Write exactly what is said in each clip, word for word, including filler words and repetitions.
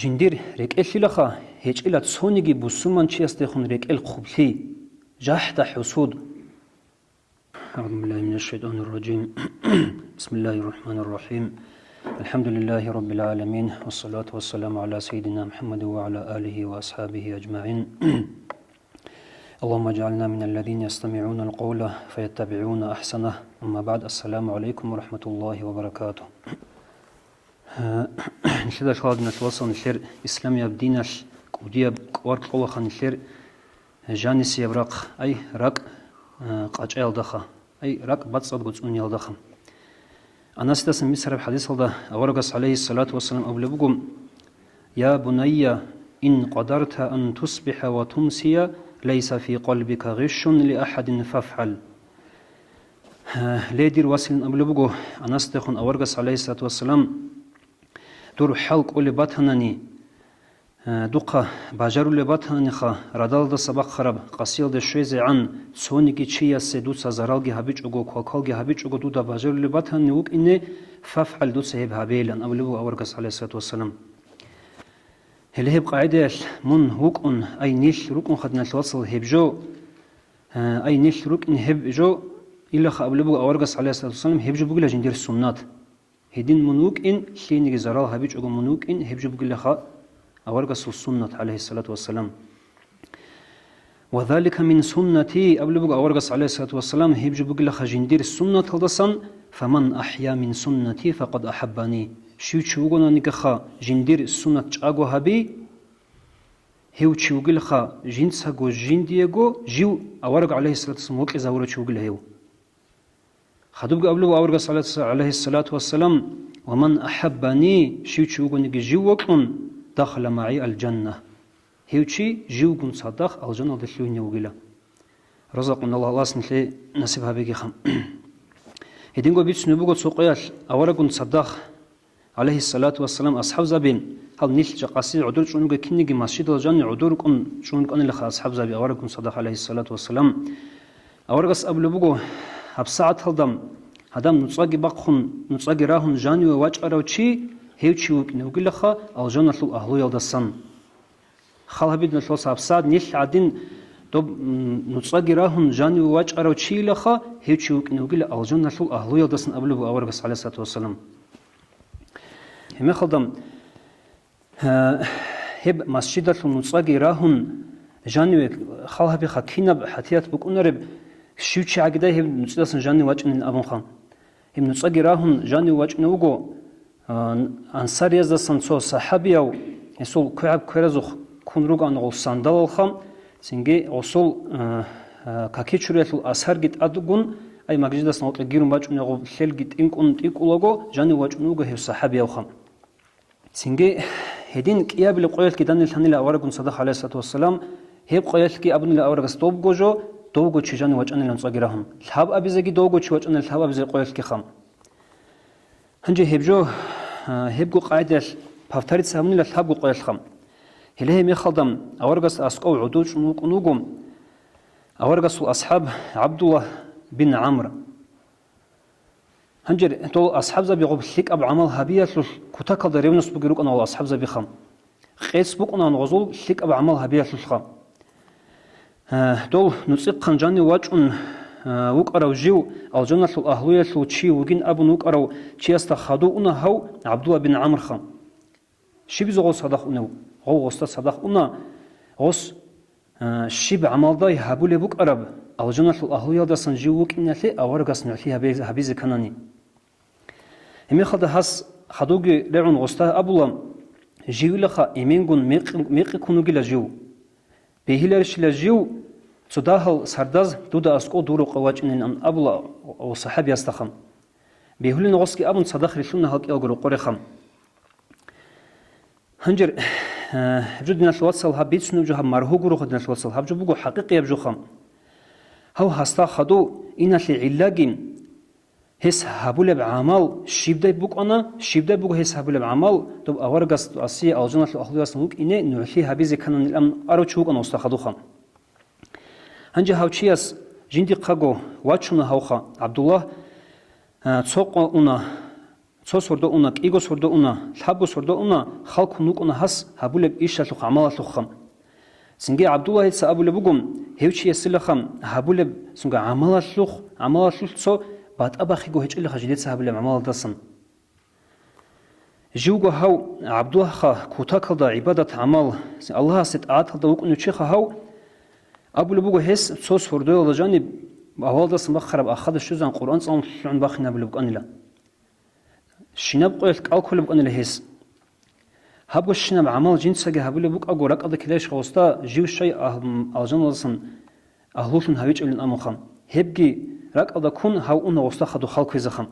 Жиндир рекӀелъилаха гьечӀила цониги бусурманчиясдехун рекӀел хъублъи, жахӀда-хӀусуд. أعوذ بالله من الشيطان الرجيم. بسم الله الرحمن الرحيم. الحمد لله رب العالمين، والصلاة والسلام على سيدنا محمد وعلى آله وأصحابه أجمعين. اللهم اجعلنا من الذين يستمعون القول فيتبعون أحسنه. أما بعد، السلام عليكم ورحمة الله وبركاته. Нилъеда лъаладиналъ вацал нилъер исламияб диналъ кӀудияб кӀвар кьолаха нилъер жанисияб рахъ, ай, ракӀ, а, къачӀаялдаха, ай, ракӀ бацӀцӀадго цӀуниялдаха. Анасидасан бицараб хӀадисалда аварагас, гӀалайгьиссалату вассалам, абулеб буго: «Я бунайя, ин къадарта ан тусбихӀа ва тумсия лайса фи къалбика гъишшун ли ахӀадин фафгӀал». Ле, дир василан абулеб буго Анасдехун аварагас, гӀалайгьиссалату вассалам, дур хӀал кӀолеб батанани, духъа бажарулеб батананиха, радалдаса бахъараб къасиялде щвезегӀан, цониги чиясе дуца заралги гьабичӀого, квалквалги гьабичӀого дуда бажарулеб батанани вукӀине, фафгӀал, дуца гьеб гьабейилан абулеб буго аварагас, гӀалайгьиссалату вассалам. Гьеле гьеб къагӀидаялъ мун вукӀун, ай, нилъ рукӀунха, диналъ вацал, гьеб жо, э, ай, нилъ рукӀин гьеб жо, илаха абулеб буго аварагас, гӀалайгьиссалату вассалам, гьеб жо бугила жиндир суннат. Гьедин мун вукӀин, лъиениги зарал гьабичӀого мун вукӀин, гьеб жо бугилаха аварагасул суннат, гӀалайгьиссалату вассалам. «Ва залика мин суннати», абулеб буго аварагас, гӀалайгьиссалату вассалам, гьеб жо бугилаха жиндир суннаталдасан: «Фаман ахӀя мин суннати факъад ахӀаббани». Щив чи вугонанигаха жиндир суннат чӀаго гьаби, гьев чи вугилаха жинцаго жиндиего жив авараг, гӀалайгьиссалату вассалам, вокьизавурав чи вугила гьев. Хадубги абулеб аварагас, гӀалайгьиссалату вассалам: «Ва ман ахӀаббани», щив чи вугониги жив вокьун, «дахала магӀи аль-жанна», гьев чи живгун цадахъ алжаналде лъугьине вугила. Разакъун Аллагь, Аллагьас нилъее насиб гьабегиха. Гьединго бицунеб буго цо къоялъ аварагун цадахъ, гӀалайгьиссалату вассалам, асхӀабзаби, гьал нилъ жакъасил гӀодор чӀун ругел кинниги масжидал жанив гӀодор рукӀун чӀун рукӀанилаха асхӀабзаби аварагун цадахъ, гӀалайгьиссалату вассалам. Аварагас абулеб буго: «ГьабсагӀаталда гьадам нуцӀаги бахъун, нуцӀаги рагьун жаниве вачӀарав чи, гьев чи вукӀине вугилаха алжаналъул агьлуялдасан». Хал гьабидалъуса гьабсагӀат нилъ гӀадин доб, м, нуцӀаги рагьун жаниве вачӀарав чийилаха, гьев чи вукӀине вугила алжаналъул агьлуялдасан абулеб буго аварагас, гӀалайгьиссалату вассалам. Гьебмехалда, э, гьеб масжидалъул нуцӀаги рагьун жаниве хал гьабиха, кинаб хӀатият букӀунареб, щив чи гӀагидай гьеб нуцӀидасан жанив вачӀинин абунха. Гьеб нуцӀаги рагьун жанив вачӀунев вуго, а, ансарияздасан цо сахӀабияв, гьесул квегӀаб кверазухъ ккун ругоан гъол сандалалха, цинги гъосул, а, а, какичуриялъул асарги тӀадгун, ай, магжидасан гъоркье гирун бачӀунего лъелги тӀинкӀун тӀикӀулаго жанив вачӀун вуго гьев сахӀабиявха. Цинги гьедин кӀиабилеб къоялъги данилъанила аварагун цадахъ, гӀалайгьиссалату вассалам, гьеб къоялъги абунила аварагас добго жо, довго чи жанив вачӀанилан цӀаги рагьун. Лъабабизеги довго чи вачӀанила лъабабизе къоялъгиха. Гьанже гьеб жо, а, гьебго къайдаялъ повториться гьабунила лъабго къоялъха. Гьеле гьеб мехалда аварагас аскӀов гӀодов чӀун вукӀун вуго аварагасул асхӀаб ГӀабдуллагь бин ГӀамр. Гьанже дол асхӀабзаби гъоб лъикӀаб гӀамал гьабиялъулъ кутакалда ревность бугел рукӀана гъол асхӀабзабиха. Къец букӀунаан гъозул лъикӀаб гӀамал гьабиялъулъха. Э, дол нуцӀихъан жанив вачӀун, э, вукӀарав жив алжаналъул агьлуялъул чи вугин абун вукӀарав чиясда хадув уна гьав ГӀабдулла бин ГӀамрха. Щибизе гъос цадахъ унев? Гъов гъосда цадахъ уна, гъос, а, щиб гӀамалдай гьабулеб букӀараб, алжаналъул агьлуялдасан жив вукӀиналъе аварагас нугӀлъи гьабе-, гьабизе кканани. Гьебмехалда гьас хадуги регӀун гъосда абула: «Живилаха эменгун мекъи-, мекъи ккун вугила жив. Бегьиларищила жив цо дагьал сардаз дуда аскӀов дур рокъов вачӀинилан», — абула гъо сахӀабиясдаха. Бегьулин гъосги абун цадахъ рилълъуна гьал кӀиялго рокъореха. Гьанже, э, гьеб жо, диналъул вацал, гьаб бицунеб жо, гьаб маргьу гуроха, диналъул вацал, гьаб жо буго хӀакъикъияб жоха. Гьав гьасда хадув иналъе гӀиллаги, гьес гьабулеб гӀамал щибдай букӀана, щибдай буго гьес гьабулеб гӀамал, доб аварагас асие алжаналъул агьлуялъун вукӀине нугӀлъи гьабизе ккананилан арав чи вукӀана гъосда хадуха. Гьанже гьав чияс жиндихъаго вачуна гьавха ГӀабдуллагь, э, цо къо уна, Цо сордо уна, кӀиго сордо уна, лъабго сордо уна, хал ккун вукӀуна гьас гьабулеб ишалъухъ, гӀамалалъухъха. Цинги ГӀабдуллагьица абулеб буго, гьев чиясилаха гьабулеб цинги гӀамалалъухъ, гӀамалалъулъ цо батӀа бахиго гьечӀилаха жидеца гьабулеб гӀамалалдасан. Живго гьав ГӀабдуллагьха кутакалда гӀибадат-гӀамал, Аллагьасе тӀагӀаталда вукӀунев чиха гьав, абулеб буго гьес цо сордоялда жаниб авалдасан бахъараб ахада щвезан Къуръан цӀалун лъугӀун бахинабулеб букӀанила. Щинаб къоялъ кӀал кколеб букӀанила гьес. Гьабго щинаб гӀамал жинцаги гьабулеб букӀаго ракӀалда ккелайищха гъосда жив щай агь-, алжаналдасан агьлулъун гьавичӀилин абунха. Гьебги ракӀалда ккун гьав уна гъосда хадув хал кквезеха.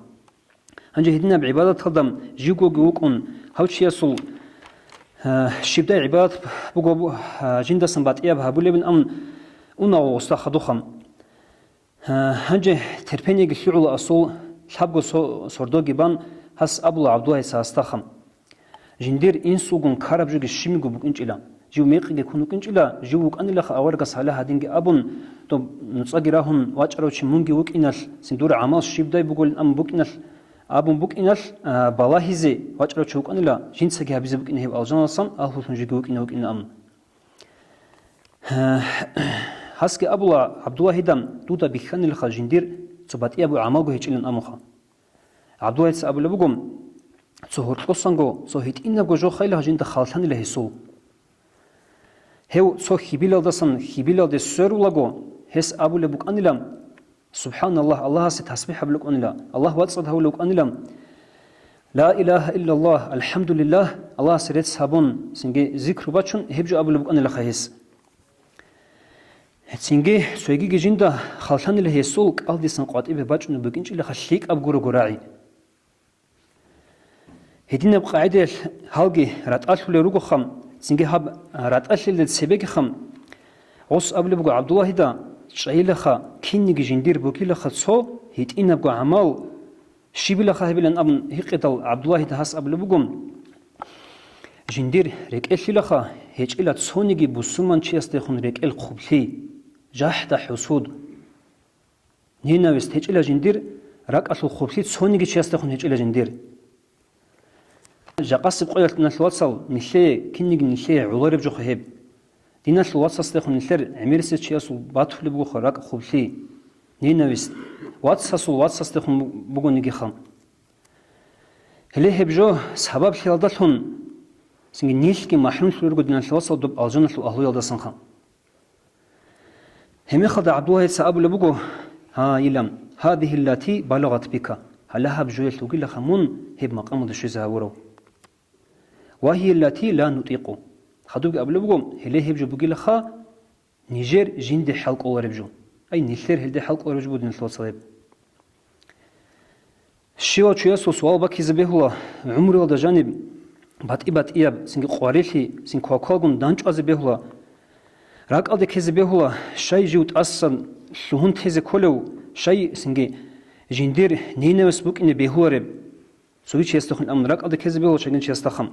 Гьанже гьединаб гӀибадаталда живгоги вукӀун, гьав чиясул, э, щибдай гӀибадат буго бу-, э, жиндасан батӀияб гьабулебин абун уна гъосда хадуха. Гьанже терпениеги лъугӀула асул, лъабго со-, сордоги бан, гьас абула ГӀабдуллагьица гьасдаха. Жиндир инсулгун ккараб жоги щибниго букӀинчӀила. Жив мекъиги ккун вукӀинчӀила, жив вукӀанилаха аварагас гьале гьадинги абун, доб нуцӀаги рагьун вачӀарав чи мунги вукӀиналъ, цин дур гӀамал щибдай бугулин абун букӀиналъ, абун букӀиналъ, а, балагьизе вачӀарав чи вукӀанила, жинцаги гьабизе букӀина гьеб алжаналъан, агьлулъун жоги вукӀина вукӀина абун. Гьасги абула ГӀабдуллагьида, дуда бихьанилаха жиндир цо батӀияб гӀамалго гьечӀилан абунха. ГӀабдуллагьица абулеб буго, цо гьоркьосанго, цо гьитӀинабго жо хайилаха жинда халлъанила гьесул. Гьев цо хьибилалдасан хьибилалде сверулаго, гьес абулеб букӀанила, СубхӀаналлагь, Аллагьасе тасбихӀ гьабулев вукӀанила, Аллагь вацӀцӀад гьавулев вукӀанила, Ла илагьа иллаллагь, алхӀамдулиллагь, Аллагьасе рецц гьабун, цинги зикру бачун, гьеб жо абулеб букӀанилаха гьес. Цинги цогиги жинда халлъанила гьесул кӀалдисан къватӀибе бачӀунеб букӀинчӀилаха лъикӀаб гурого рагӀи. Гьединаб къагӀидаялъ гьалги ратӀалъулел ругоха, цинги гьаб ратӀалъилел цебегиха, гъос абулеб буго ГӀабдуллагьида, чӀайилаха, кинниги жиндир бугилаха цо гьитӀинабго гӀамал, щибилаха гьебилан абун гьикъидал ГӀабдуллагьида гьас абулеб буго, жиндир рекӀелъилаха гьечӀила цониги бусурманчиясдехун рекӀел хъублъи, жахӀда-хӀусуд. Ненависть гьечӀила жиндир, ракӀалъул хъублъи цониги чиясдехун гьечӀила жиндир. Жакъасеб къоялъ, диналъул вацал, нилъее, кинниги нилъее гӀолареб жоха гьеб. Диналъул вацасдехун нилъер гӀемерисез чиясул батулеб бугоха ракӀ хъублъи, ненависть, вацасул вацасдехун бугонигиха. Гьеле гьеб жо сабаблъиялдалъун цинги нилъги махӀрумлъулел руго, диналъул вацал, доб алжаналъул агьлуялдасанха. Гьебмехалда ГӀабдуллагьица абулеб буго, гьайилан, гьадигьиллати балагъат бика, гьале гьаб жоялъ вугилаха мун гьеб макъамалда щвезе гьавурав. Ва гьияллати ла нутӀикъу. Хадубги абулеб буго, гьеле гьеб жо бугилаха нижер жинде хӀал кӀолареб жо. Ай, нилъер гьелде хӀал кӀолареб жо буго, диналъул вацал, гьеб. Щивав чиясул суал бакизе бегьула, гӀумруялда жаниб батӀи-батӀияб, цинги къварилъи, цин квалквалгун данчӀвазе бегьула, ракӀалде ккезе бегьула, щай жив тӀасан лъугьун тезе кколев, щай цинги жиндир ненависть букӀине бегьулареб. Цоги чиясдехун амун ракӀалде ккезе бегьула чагин чиясдахъан.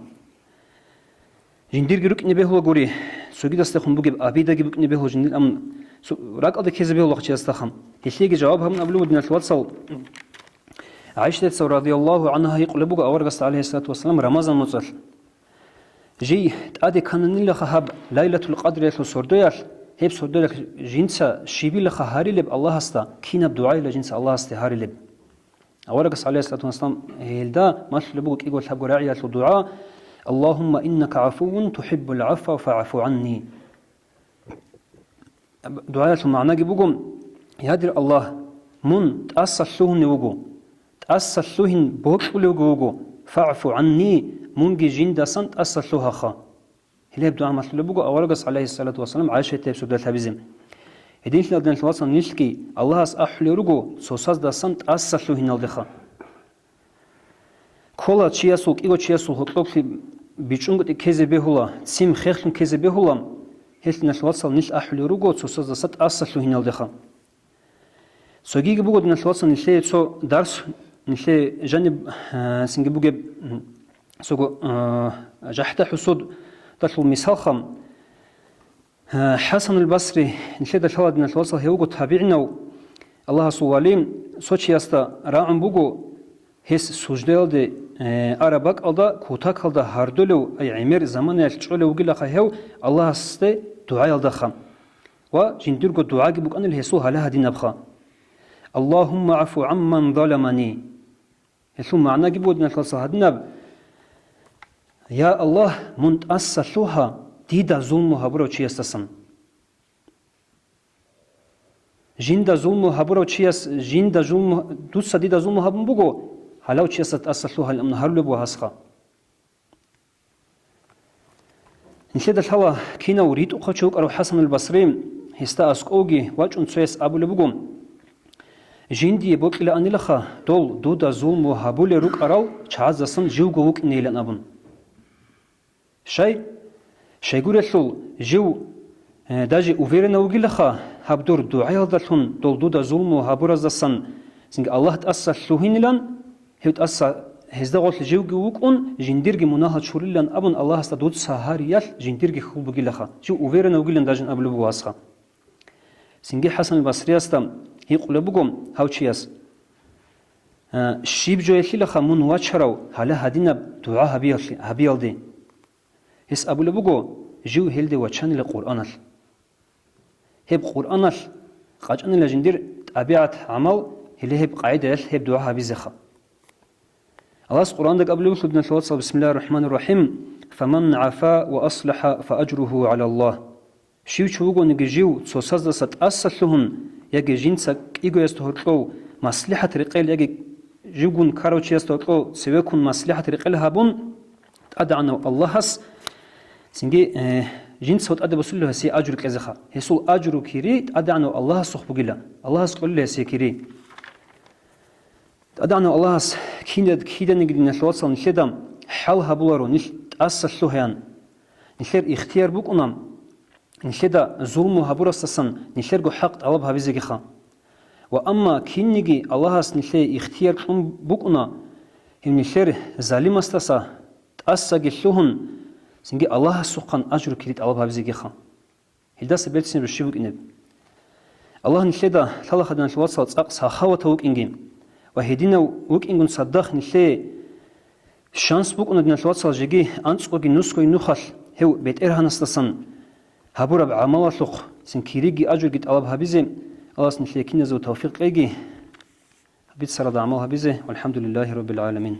Жиндирги рукӀине бегьула гури, цогидасдехун бугеб обидаги букӀине бегьула жиндир амун, цо-, ракӀалде ккезе бегьула чиясдахъан. Гьелъеги жаваб гьабун абулеб буго, диналъул вацал, ГӀайшатица радияллагьу гӀангьа гьикъулеб буго аварагасда, гӀалайгьиссалату вассалам, Рамазан моцӀалъ. Жий тӀаде ккананилаха гьаб Лайлатул Къадриялъул сордоялъ, гьеб сордоялъ жинца щибилаха гьарилеб Аллагьасда, кинаб дугӀайила жинца Аллагьасде гьарилеб. Аварагас, гӀалайгьиссалату вассалам, гьелда малъулеб буго кӀиго лъабго рагӀиялъул дугӀа: «Аллагьумма иннака гӀафувун тухӀиббул гӀафва фагӀфу гӀанни». ДугӀаялъул магӀнаги буго: «Я дир Аллагь, мун тӀаса лъугьунев вуго, тӀаса лъугьин бокьулевги вуго, фагӀфу гӀанни, мунги жиндасан тӀаса лъугьаха». Гьелеб дугӀа малъулеб буго аварагас, гӀалайгьиссалату вассалам, ГӀайшатица гьеб сордоялъ гьабизе. Гьединлъидал, диналъул вацал, нилъги Аллагьас ахӀулел руго цоцаздасан тӀаса лъугьиналдеха. Ккола чиясул, кӀиго чиясул гьоркьоблъи бичӀчӀунгутӀи ккезе бегьула, ццин хехлъун ккезе бегьула, гьелъ, диналъул вацал, нилъ ахӀулел руго цоцаздаса тӀаса лъугьиналдеха. Цогиги буго, диналъул вацал, нилъее цо дарс, нилъее жаниб, э, цинги бугеб, м, цого, э, жахӀда-хӀусудалъул мисалха. Э, ХӀасанул Басри, нилъеда лъала, диналъул вацал, гьев вуго табигӀинав, Аллагьасул вали, цо чиясда рагӀун буго, гьес суждаялде э, араб бакӀалда, кутакалда гьардолев, ай гӀемер заманаялъ чӀолев вугилаха гьев Аллагьасде дугӀаялдаха. Ва жиндирго дугӀаги букӀанила гьесул гьале гьадинабха: «Аллагьумма гӀафу гӀамман заламани». Гьелъул магӀнаги буго, диналъул вацал, гьадинаб: «Я Аллагь, мун тӀаса лъугьа дида зулму гьабурав чиясдасан». Жинда зулму гьабурав чияс, жинда зулму, дуца дида зулму гьабун буго, гьалав чиясда тӀаса лъугьайилан абун гьарулеб буго гьасха. Нилъеда лъала кинав ритӀухъав чи вукӀарав ХӀасанул Басри, гьесда аскӀовги вачӀун цояс абулеб буго: «Жиндие бокьилаанилаха дол дуда зулму гьабулел рукӀарал чагӀаздасан живго вукӀинейилан», – абун. Щай? Щайгурелъул жив, э, даже уверенав вугилаха, гьаб дур дугӀаялдалъун дол дуда зулму гьабураздасан цинги Аллагь тӀаса лъугьинилан, гьев тӀаса гьезда гъорлъ живги вукӀун, жиндирги мунагьал чурилан абун Аллагьасда дуца гьариялъ жиндирги хьул бугилаха, жив уверенав вугилан даже абулеб буго гьасха. Цинги ХӀасан Басриясда гьикъулеб буго гьав чияс: «Э, щиб жоялъилаха мун вачарав гьале гьадинаб дугӀа гьабиялъи-, гьабиялде?» Гьес абулеб буго: «Жив гьелде вачанила Къуръаналъ. Гьеб Къуръаналъ къачӀанила жиндир тӀабигӀат-гӀамал, гьеле гьеб къагӀидаялъ гьеб дугӀа гьабизеха». Аллагьас Къуръанда абулеб буго, диналъул вацал, бисмиллагьир рахӀманир рахӀим: «Фаман гӀафа ва аслахӀа, фа ажругьу гӀалаллагь». Щив чи вугониги жив цоцаздаса тӀаса лъугьун яги жинца кӀигоясда гьоркьов маслихӀат-рекъел яги живгун ккарав чиясда гьоркьов цевеккун маслихӀат-рекъел гьабун, ТӀадегӀанав Аллагьас цинги, э, жинца тӀаде босулев гьесие ажру кьезеха. Гьесул ажру кири ТӀадегӀанав Аллагьасухъ бугила. Аллагьас кьолила гьесие кири. ТӀадегӀанав Аллагьас кинад-, киданиги, диналъул вацал, нилъеда хӀал гьабуларо, нилъ тӀаса лъугьаян. Нилъер ихтияр букӀуна нилъеда зулму гьабурасдасан нилъерго хӀакъ тӀалаб гьабизегиха. Ва амма кинниги Аллагьас нилъее ихтияр кьун букӀуна, гьев нилъер залимасдаса тӀасаги лъугьун, цинги Аллагьасухъан ажру кири тӀалаб гьабизегиха. Гьелдаса берцинаб щиб букӀинеб? Аллагь нилъеда лъалаха, диналъул вацал, цӀакъ сахаватав вукӀинги ва гьединав вукӀингун цадахъ нилъее шанс букӀуна, диналъул вацал, жеги анцӀгоги нусгоги нухалъ гьев БетӀергьанасдасан гьабураб гӀамалалъухъ цин кириги ажурги тӀалаб гьабизе. Аллагьас нилъее киназего тавфикъ кьеги, бицаралда гӀамал гьабизе. ВалхӀамдулиллагьи раббил гӀаламин.